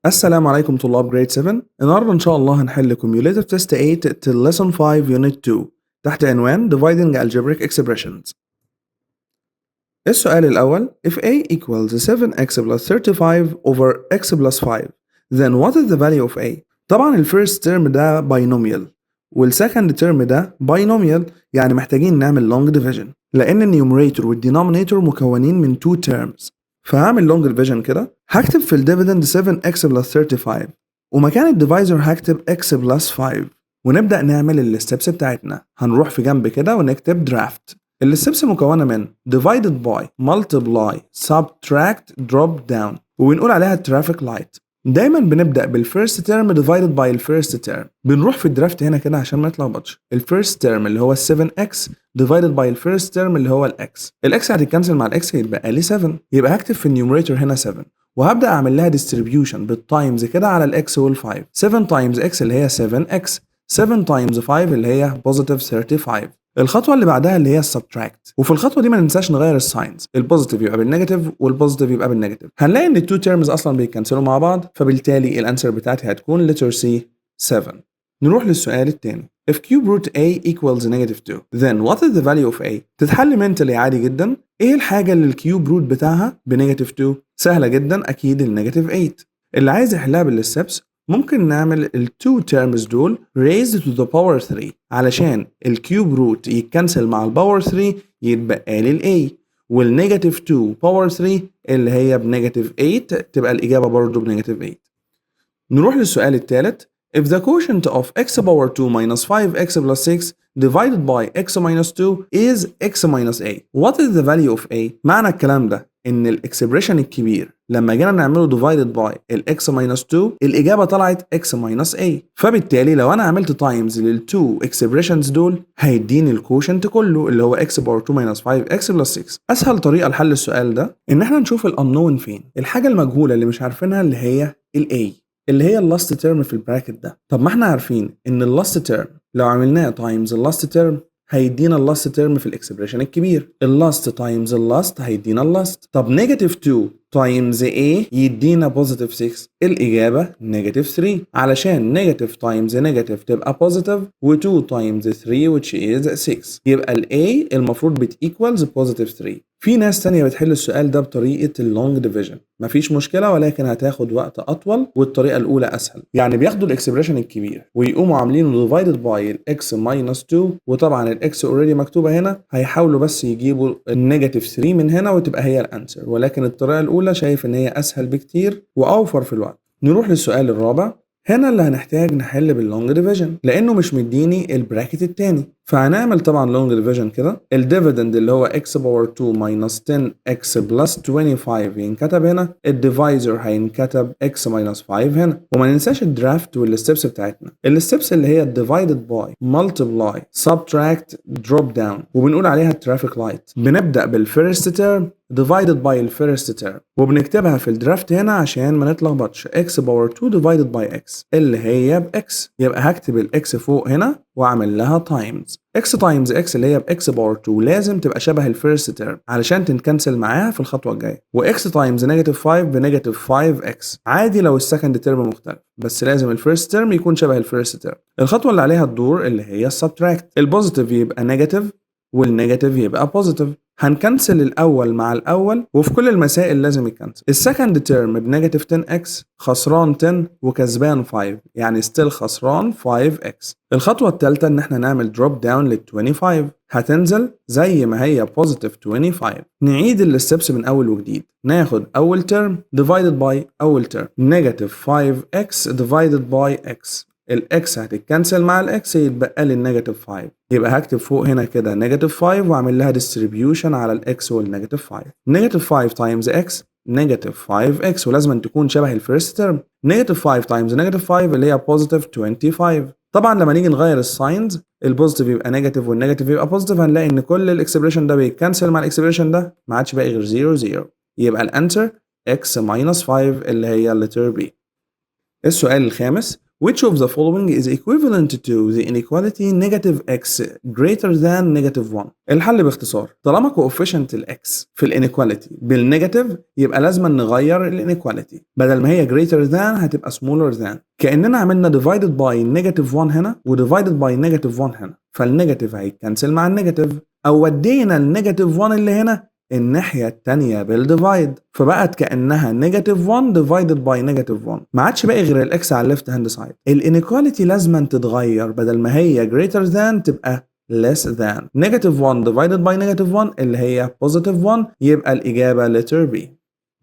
السلام عليكم طلاب grade 7. النهارده ان شاء الله هنحل cumulative test 8 till lesson 5 unit 2 تحت عنوان dividing algebraic expressions. السؤال الأول: if a equals 7x plus 35 over x plus 5, then what is the value of a؟ طبعا ال first term ده binomial وال second term ده binomial، يعني محتاجين نعمل long division لأن ال numerator وال denominator مكونين من 2 terms. فهعمل long division كده، هكتب في ال dividend 7x plus 35 ومكان ال divisor هكتب x plus 5، ونبدأ نعمل ال steps بتاعتنا. هنروح في جنب كده ونكتب draft. ال steps مكونة من divided by، multiply، subtract، drop down، وبنقول عليها traffic light. دايما بنبدأ بال first term divided by ال first term. بنروح في ال draft هنا كده عشان ما نتلخبطش. ال first term اللي هو 7x divided by ال first term اللي هو ال x. ال x هتت cancel مع ال x، يتبقى لي 7. يبقى هكتب في ال numerator هنا 7 وهبدأ اعمل لها distribution بال times كده على ال x وال5. 7 times x اللي هي 7x، 7 times 5 اللي هي positive 35. الخطوة اللي بعدها اللي هي ال subtract، وفي الخطوة دي ما ننساش نغير ال signs، ال positive يبقى بال negative وال positive يبقى بال negative. هنلاقي ان ال two terms اصلا بي cancel وا مع بعض، فبالتالي ال answer بتاعتي هتكون letter C 7. نروح للسؤال الثاني: if cube root a equals negative 2, then what is the value of a؟ تتحل mentally عادي جدا. ايه الحاجة اللي ال cube root بتاعها ب negative 2؟ سهلة جدا، اكيد ال negative 8. اللي عايز يحلها بال steps، ممكن نعمل ال two terms دول raised to the power 3 علشان ال cube root يت cancel مع ال power 3، يتبقى لي ال A، وال negative 2 power 3 اللي هي ب negative 8، تبقى الإجابة برضه ب negative 8. نروح للسؤال الثالث: if the quotient of x power 2 minus 5x plus 6 divided by x minus 2 is x minus a, what is the value of a؟ معنى الكلام ده ان ال expression الكبير لما جينا نعمله divided by ال x minus 2، الاجابه طلعت x minus a. فبالتالي لو انا عملت times لل 2 expressions دول هيديني ال quotient كله اللي هو x power 2 minus 5x plus 6. اسهل طريقه لحل السؤال ده ان احنا نشوف ال unknown فين، الحاجه المجهوله اللي مش عارفينها، اللي هي ال a اللي هي ال last term في ال bracket ده. طب ما احنا عارفين ان ال last term لو عملناه times ال last term هيدينا ال last term في ال expression الكبير. ال last times ال last هيدينا ال last. طب negative 2 times ايه يدينا positive 6؟ الاجابه negative 3، علشان negative times negative تبقى positive، و2 times 3 which is 6. يبقى ال A المفروض بت equals positive 3. في ناس تانية بتحل السؤال ده بطريقة ال long division، مفيش مشكلة، ولكن هتاخد وقت أطول والطريقة الأولى أسهل. يعني بياخدوا ال expression الكبير ويقوموا عاملينه divided by ال x minus 2، وطبعا ال x already مكتوبة هنا، هيحاولوا بس يجيبوا ال negative 3 من هنا وتبقى هي ال answer. ولكن الطريقة الأولى شايف إن هي أسهل بكتير وأوفر في الوقت. نروح للسؤال الرابع. هنا اللي هنحتاج نحل بال long division لانه مش مديني ال bracket التاني، فهنعمل طبعا long division كده. ال dividend اللي هو x power 2 minus 10x plus 25 ينكتب هنا، ال divisor هينكتب x minus 5 هنا. وما ننساش ال draft وال steps بتاعتنا. ال steps اللي هي divided by، multiply، subtract، drop down، وبنقول عليها traffic light. بنبدا بال first term divided by ال first term، وبنكتبها في ال draft هنا عشان ما نتلخبطش. x power 2 divided by x اللي هي ب x، يبقى هكتب ال x فوق هنا واعمل لها times. x times x اللي هي ب x power 2، لازم تبقى شبه ال first term علشان تن cancel معاها في الخطوه الجايه. و x times negative 5 ب negative 5x. عادي لو ال second term مختلف، بس لازم ال first term يكون شبه ال first term. الخطوه اللي عليها الدور اللي هي ال subtract، ال positive يبقى negative وال negative يبقى positive. هن cancel الاول مع الاول، وفي كل المسائل لازم يت cancel. ال second term ب negative 10 x، خسران 10 وكسبان 5، يعني still خسران 5 x. الخطوه الثالثه ان احنا نعمل drop down لل 25، هتنزل زي ما هي positive 25. نعيد ال steps من اول وجديد. ناخد اول term divided by اول term، negative 5x divided by x. ال x هتت cancel مع ال x، يتبقى لي ال negative 5. يبقى هكتب فوق هنا كده negative 5 واعمل لها distribution على ال x وال negative 5. negative 5 times x negative 5 x، ولازم تكون شبه ال first term. negative 5 times negative 5 اللي هي positive 25. طبعا لما نيجي نغير ال signs، ال positive يبقى negative وال negative يبقى positive، هنلاقي ان كل ال expression ده بيت cancel مع ال expression ده، ما عادش باقي غير 0 0. يبقى ال answer x minus 5 اللي هي letter B. السؤال الخامس: Which of the following is equivalent to the inequality negative x greater than negative 1؟ الحل باختصار، طالما coefficient ال x في ال inequality بال negative يبقى لازم نغير ال inequality، بدل ما هي greater than هتبقى smaller than. كأننا عملنا divided by negative 1 هنا و divided by negative 1 هنا، فال negative هيت cancel مع ال negative، او ودينا ال negative 1 اللي هنا الناحية التانية بال divide، فبقت كأنها negative 1 divided by negative 1. ما عادش باقي غير ال x على ال left hand side. ال inequality لازما تتغير، بدل ما هي greater than تبقى less than. negative 1 divided by negative 1 اللي هي positive 1، يبقى الإجابة letter B.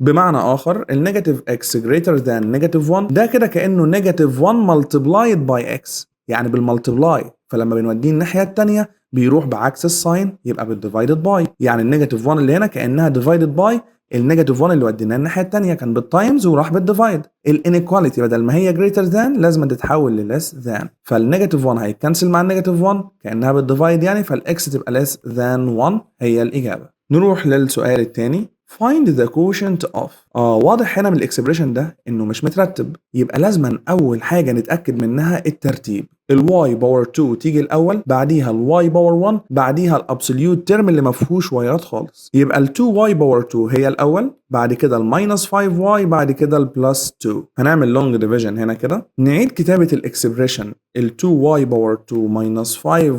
بمعنى آخر، ال negative x greater than negative 1 ده كده كأنه negative 1 multiplied by x، يعني بال multiply، فلما بنوديه الناحية التانية بيروح بعكس ال sign، يبقى بال divided by. يعني ال negative 1 اللي هنا كأنها divided by ال negative 1 اللي وديناه الناحية التانية، كان بال times وراح بال divide. ال inequality بدل ما هي greater than لازم تتحول ل less than، فال negative 1 هيت cancel مع ال negative 1 كأنها بال divide يعني، فال x تبقى less than 1 هي الإجابة. نروح للسؤال الثاني. find the quotient of. واضح هنا من ال expression ده انه مش مترتب، يبقى لازما اول حاجه نتاكد منها الترتيب. ال y power 2 تيجي الاول، بعديها ال y power 1، بعديها ال absolute term اللي ما فيهوش y ات خالص. يبقى ال 2 y power 2 هي الاول، بعد كده ال minus 5 y، بعد كده ال plus 2. هنعمل long division هنا كده، نعيد كتابه ال expression. ال 2 y power 2 minus 5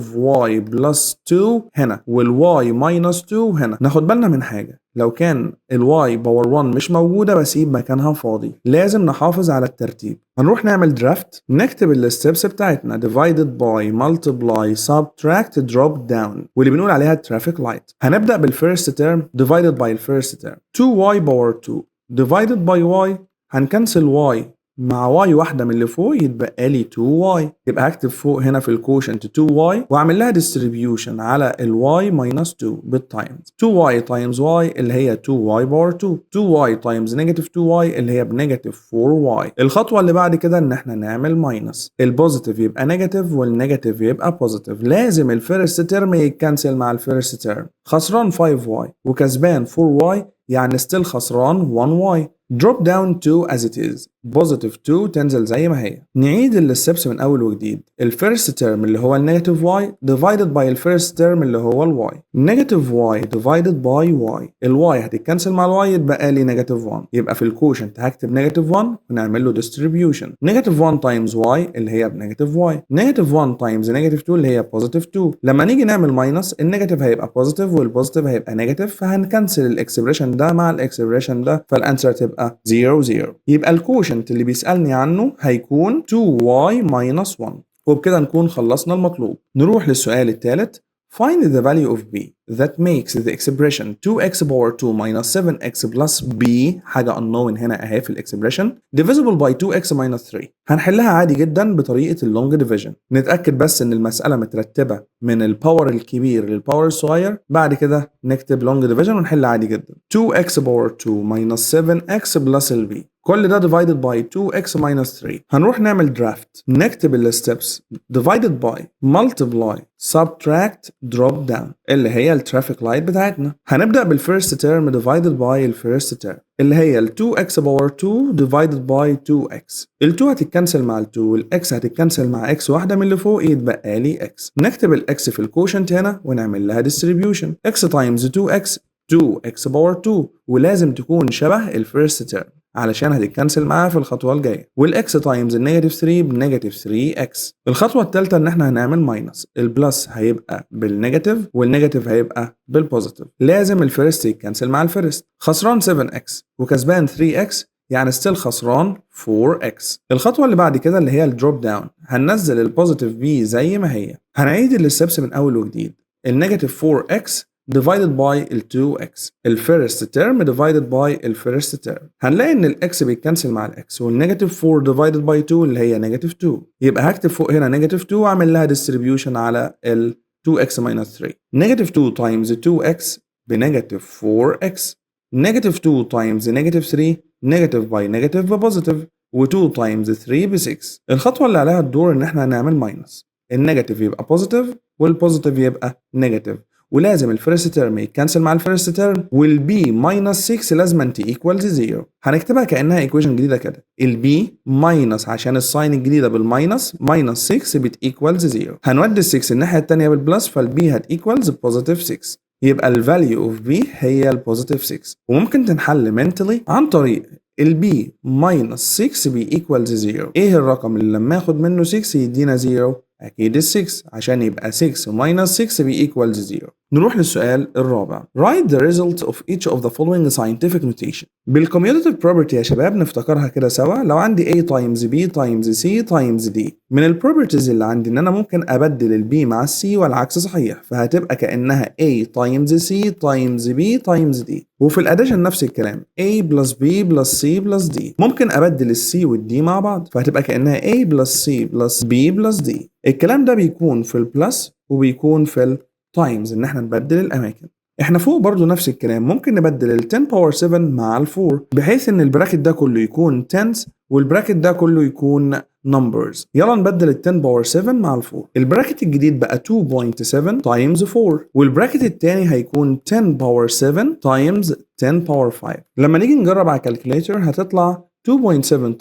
y plus 2 هنا، وال y minus 2 هنا. ناخد بالنا من حاجه، لو كان ال y power 1 مش موجودة بسيب مكانها فاضي، لازم نحافظ على الترتيب. هنروح نعمل draft، نكتب ال steps بتاعتنا: divided by، multiply، subtract، drop down، واللي بنقول عليها traffic light. هنبدأ بال first term divided by ال first term. 2y power 2 divided by y، هن cancel y مع y واحدة من اللي فوق، يتبقى لي 2y. يبقى هكتب فوق هنا في ال quotient 2y واعمل لها distribution على ال y minus 2 بال times. 2y times y اللي هي 2y power 2، 2y times negative 2y اللي هي ب negative 4y. الخطوة اللي بعد كده ان احنا نعمل minus، ال positive يبقى negative وال negative يبقى positive. لازم ال first term يت cancel مع ال first term. خسران 5y وكسبان 4y، يعني still خسران 1y. drop down 2 as it is، positive 2 تنزل زي ما هي. نعيد ال steps من اول وجديد. ال first term اللي هو ال negative y divided by ال first term اللي هو ال y. negative y divided by y، ال y هتت cancel مع ال y، يتبقى لي negative 1. يبقى في ال quotient هكتب negative 1 ونعمل له distribution. negative 1 times y اللي هي ب negative y، negative 1 times negative 2 اللي هي positive 2. لما نيجي نعمل minus، ال negative هيبقى positive وال positive هيبقى negative، فهن cancel ال expression ده مع ال expression ده، فال answer تبقى 0 0. يبقى ال quotient اللي بيسألني عنه هيكون 2y minus 1، وبكده نكون خلصنا المطلوب. نروح للسؤال الثالث. Find the value of b that makes the expression 2x power 2 minus 7x plus b، حاجة unknown هنا اهي في ال expression، divisible by 2x minus 3. هنحلها عادي جدا بطريقة ال long division. نتأكد بس ان المسألة مترتبة من ال power الكبير لل power الصغير، بعد كده نكتب long division ونحل عادي جدا. 2x power 2 minus 7x plus ال b، كل ده divided by 2x minus 3. هنروح نعمل draft، نكتب ال steps: divided by، multiply، subtract، drop down، اللي هي ال traffic light بتاعتنا. هنبدأ بال first term divided by ال first term اللي هي ال 2x power 2 divided by 2x. ال 2 هتت cancel مع ال 2، وال x هتت cancel مع x واحدة من اللي فوق، يتبقى لي x. نكتب ال x في ال quotient هنا ونعمل لها distribution. x times 2x، 2x power 2، ولازم تكون شبه ال first term علشان هتت cancel معاها في الخطوة الجاية. وال x times ال negative 3 ب negative 3 x. الخطوة الثالثة ان احنا هنعمل minus، ال plus هيبقى بال negative وال negative هيبقى بال positive. لازم ال first يت cancel مع ال first. خسران 7 x وكسبان 3 x، يعني still خسران 4x. الخطوة اللي بعد كده اللي هي ال drop down، هننزل ال positive b زي ما هي. هنعيد ال steps من اول وجديد. ال negative 4x divided by ال 2x، ال first term divided by ال first term. هنلاقي ان ال x بيت cancel مع ال x، وال negative 4 divided by 2 اللي هي negative 2. يبقى هكتب فوق هنا negative 2 واعمل لها distribution على ال 2x minus 3. negative 2 times 2x ب negative 4x، negative 2 times negative 3، negative by negative ب positive، و2 times 3 ب 6. الخطوة اللي عليها الدور ان احنا هنعمل minus، ال negative يبقى positive وال positive يبقى negative، ولازم ال first term يت cancel مع ال first term، وال b minus 6 لازم ت equals 0. هنكتبها كانها equation جديده كده، ال b minus عشان ال sign الجديده بال minus، minus 6 بت equals 0. هنودي ال 6 الناحيه الثانيه بال plus، فال b هت equals positive 6. يبقى ال value of b هي ال positive 6. وممكن تنحل mentally عن طريق ال b minus 6 بي equals 0. ايه الرقم اللي لما اخد منه 6 يدينا 0؟ اكيد ال 6، عشان يبقى 6 minus 6 بي equals 0. نروح للسؤال الرابع. Write the result of each of the following scientific notation. بال commutative property يا شباب، نفتكرها كده سوا. لو عندي A times B times C times D، من ال properties اللي عندي ان انا ممكن ابدل ال B مع ال C والعكس صحيح، فهتبقى كانها A times C times B times D. وفي ال addition نفس الكلام، A plus B plus C plus D، ممكن ابدل ال C وال D مع بعض، فهتبقى كانها A plus C plus B plus D. الكلام ده بيكون في ال plus وبيكون في ال times، ان احنا نبدل الاماكن. احنا فوق برضو نفس الكلام، ممكن نبدل ال 10 power 7 مع ال 4، بحيث ان ال bracket ده كله يكون tens وال bracket ده كله يكون numbers. يلا نبدل ال 10 power 7 مع ال 4. ال bracket الجديد بقى 2.7 times 4، وال bracket التاني هيكون 10 power 7 times 10 power 5. لما نيجي نجرب على ال calculator هتطلع 2.7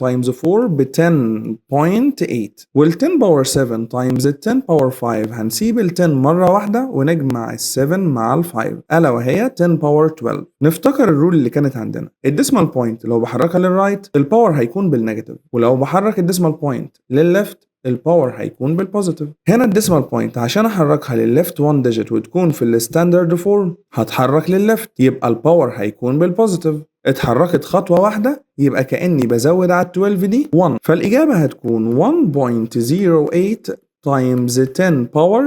times 4 ب 10.8، وال 10 power 7 times 10 power 5، هنسيب ال 10 مرة واحدة ونجمع ال 7 مع ال 5، ألا وهي 10 power 12. نفتكر ال rule اللي كانت عندنا: ال decimal point لو بحركها لل right ال power هيكون بال negative، ولو بحرك ال decimal point لل left ال power هيكون بال positive. هنا ال decimal point عشان احركها للل left 1 digit وتكون في ال standard form هتحرك للل left، يبقى ال power هيكون بال positive. اتحركت خطوة واحدة، يبقى كأني بزود على ال 12 دي 1، فالإجابة هتكون 1.08 times 10 power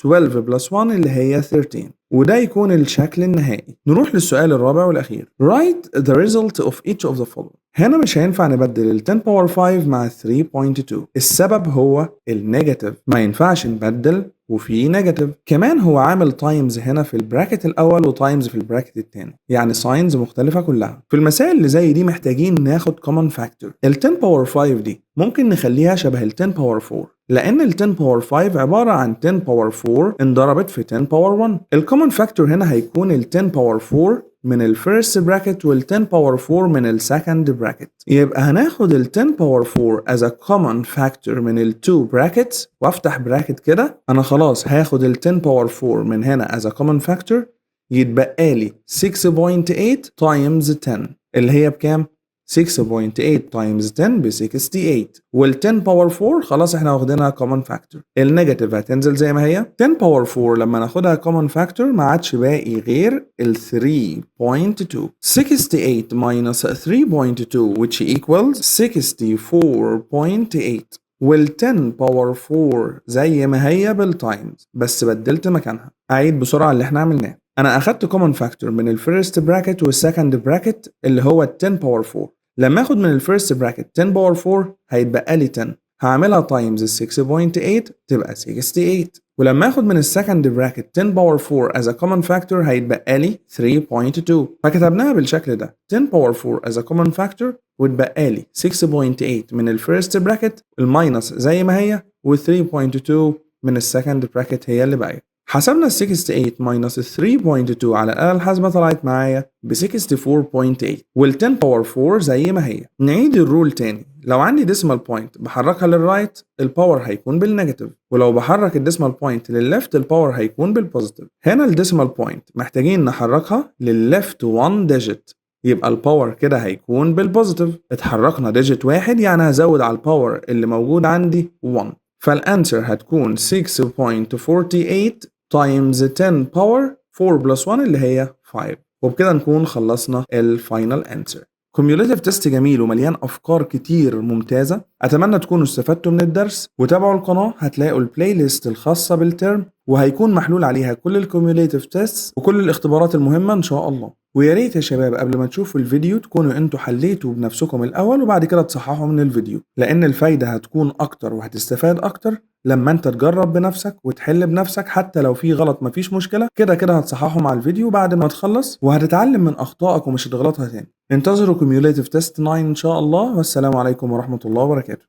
12 plus 1 اللي هي 13، وده يكون الشكل النهائي. نروح للسؤال الرابع والأخير. Write the result of each of the following. هنا مش هينفع نبدل ال 10 power 5 مع 3.2، السبب هو ال negative، ما ينفعش نبدل وفي negative. كمان هو عامل times هنا في ال bracket الاول و times في ال bracket الثاني، يعني signs مختلفه كلها. في المسائل اللي زي دي محتاجين ناخد common factor. ال 10 power 5 دي ممكن نخليها شبه ال 10 power 4، لان ال 10 power 5 عباره عن 10 power 4 انضربت في 10 power 1. ال common factor هنا هيكون ال 10 power 4 من ال first bracket وال 10 power 4 من ال second bracket. يبقى هناخد ال 10 power 4 as a common factor من ال 2 brackets، وافتح bracket كده. انا خلاص هاخد ال 10 power 4 من هنا as a common factor، يتبقى لي 6.8 times 10، اللي هي بكام؟ 6.8 times 10 ب 68. وال 10 power 4 خلاص احنا واخدينها common factor، ال negative هتنزل زي ما هي. 10 power 4 لما ناخدها common factor ما عادش باقي غير ال 3.2. 68 minus 3.2 which equals 64.8، وال 10 power 4 زي ما هي بال times بس بدلت مكانها. اعيد بسرعه اللي احنا عملناه: انا اخدت common factor من ال first bracket وال second bracket اللي هو ال 10 power 4. لما اخد من ال first bracket 10 power 4 هيتبقى لي 10، هعملها times 6.8 تبقى 68. ولما اخد من ال second bracket 10 power 4 as a common factor هيتبقى لي 3.2، فكتبناها بالشكل ده: 10 power 4 as a common factor، واتبقى لي 6.8 من ال first bracket، ال minus زي ما هي، و 3.2 من ال second bracket هي اللي باقيه. حسبنا ال 68 minus 3.2 على الآلة الحاسبة، طلعت معايا ب 64.8، وال 10 power 4 زي ما هي. نعيد ال rule تاني: لو عندي decimal point بحركها لل right ال power هيكون بال negative، ولو بحرك ال decimal point للل left ال power هيكون بال positive. هنا ال decimal point محتاجين نحركها للل left 1 digit، يبقى ال power كده هيكون بال positive. اتحركنا digit واحد، يعني هزود على ال power اللي موجود عندي 1، فال answer هتكون 6.48 times 10 power 4 plus 1 اللي هي 5. وبكده نكون خلصنا ال final answer. cumulative test جميل ومليان افكار كتير ممتازه. اتمنى تكونوا استفدتوا من الدرس، وتابعوا القناه، هتلاقوا ال playlist الخاصه بالترم وهيكون محلول عليها كل ال cumulative test وكل الاختبارات المهمه ان شاء الله. ويا ريت يا شباب قبل ما تشوفوا الفيديو تكونوا انتوا حليتوا بنفسكم الاول وبعد كده تصححوا من الفيديو، لان الفايده هتكون اكتر وهتستفاد اكتر لما انت تجرب بنفسك وتحل بنفسك. حتى لو في غلط مفيش مشكله، كده كده هتصححه مع الفيديو بعد ما تخلص، وهتتعلم من اخطائك ومش هتغلطها تاني. انتظروا cumulative test 9 ان شاء الله، والسلام عليكم ورحمه الله وبركاته.